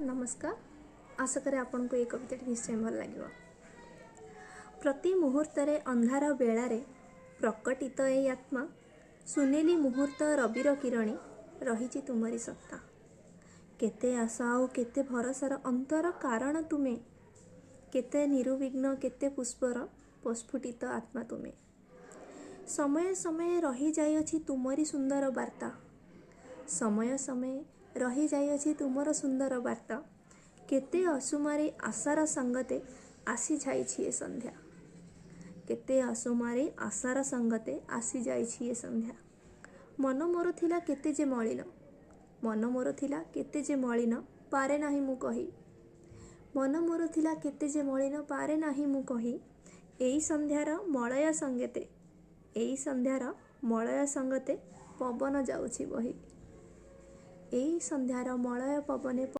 ନମସ୍କାର। ଆଶା କରେ ଆପଣଙ୍କୁ ଏଇ କବିତାଟି ନିଶ୍ଚୟ ଭଲ ଲାଗିବ। ପ୍ରତି ମୁହୂର୍ତ୍ତରେ ଅନ୍ଧାର ବେଳାରେ ପ୍ରକଟିତ ଏଇ ଆତ୍ମା, ସୁନେଲି ମୁହୂର୍ତ୍ତ ରବିର କିରଣେ ରହିଛି ତୁମରି ସତ୍ତା। କେତେ ଆଶା ଆଉ କେତେ ଭରସାର ଅନ୍ତର କାରଣ ତୁମେ, କେତେ ନିରୁବିଘ୍ନ କେତେ ପୁଷ୍ପର ପ୍ରସ୍ଫୁଟିତ ଆତ୍ମା ତୁମେ। ସମୟେ ସମୟେ ରହିଯାଇଅଛି ତୁମରି ସୁନ୍ଦର ବାର୍ତ୍ତା, ସମୟ ସମୟେ ରହିଯାଇଅଛି ତୁମର ସୁନ୍ଦର ବାର୍ତ୍ତା। କେତେ ଅସୁମାରୀ ଆଶାର ସଙ୍ଗତେ ଆସିଯାଇଛି ଏ ସନ୍ଧ୍ୟା, କେତେ ଅସୁମାରୀ ଆଶାର ସଙ୍ଗତେ ଆସିଯାଇଛି ଏ ସନ୍ଧ୍ୟା। ମନ ମୋର ଥିଲା କେତେ ଯେ ମଳିନ, ମନ ମୋର ଥିଲା କେତେ ଯେ ମଳିନ ପାରେ ନାହିଁ ମୁଁ କହି, ମନ ମୋର ଥିଲା କେତେ ଯେ ମଳିନ ପାରେ ନାହିଁ ମୁଁ କହି। ଏଇ ସନ୍ଧ୍ୟାର ମଳୟ ସଙ୍ଗତେ, ଏଇ ସନ୍ଧ୍ୟାର ମଳୟ ସଙ୍ଗତେ ପବନ ଯାଉଛି ବହି, ଏଇ ସନ୍ଧ୍ୟାର ମଳୟ ପବନେ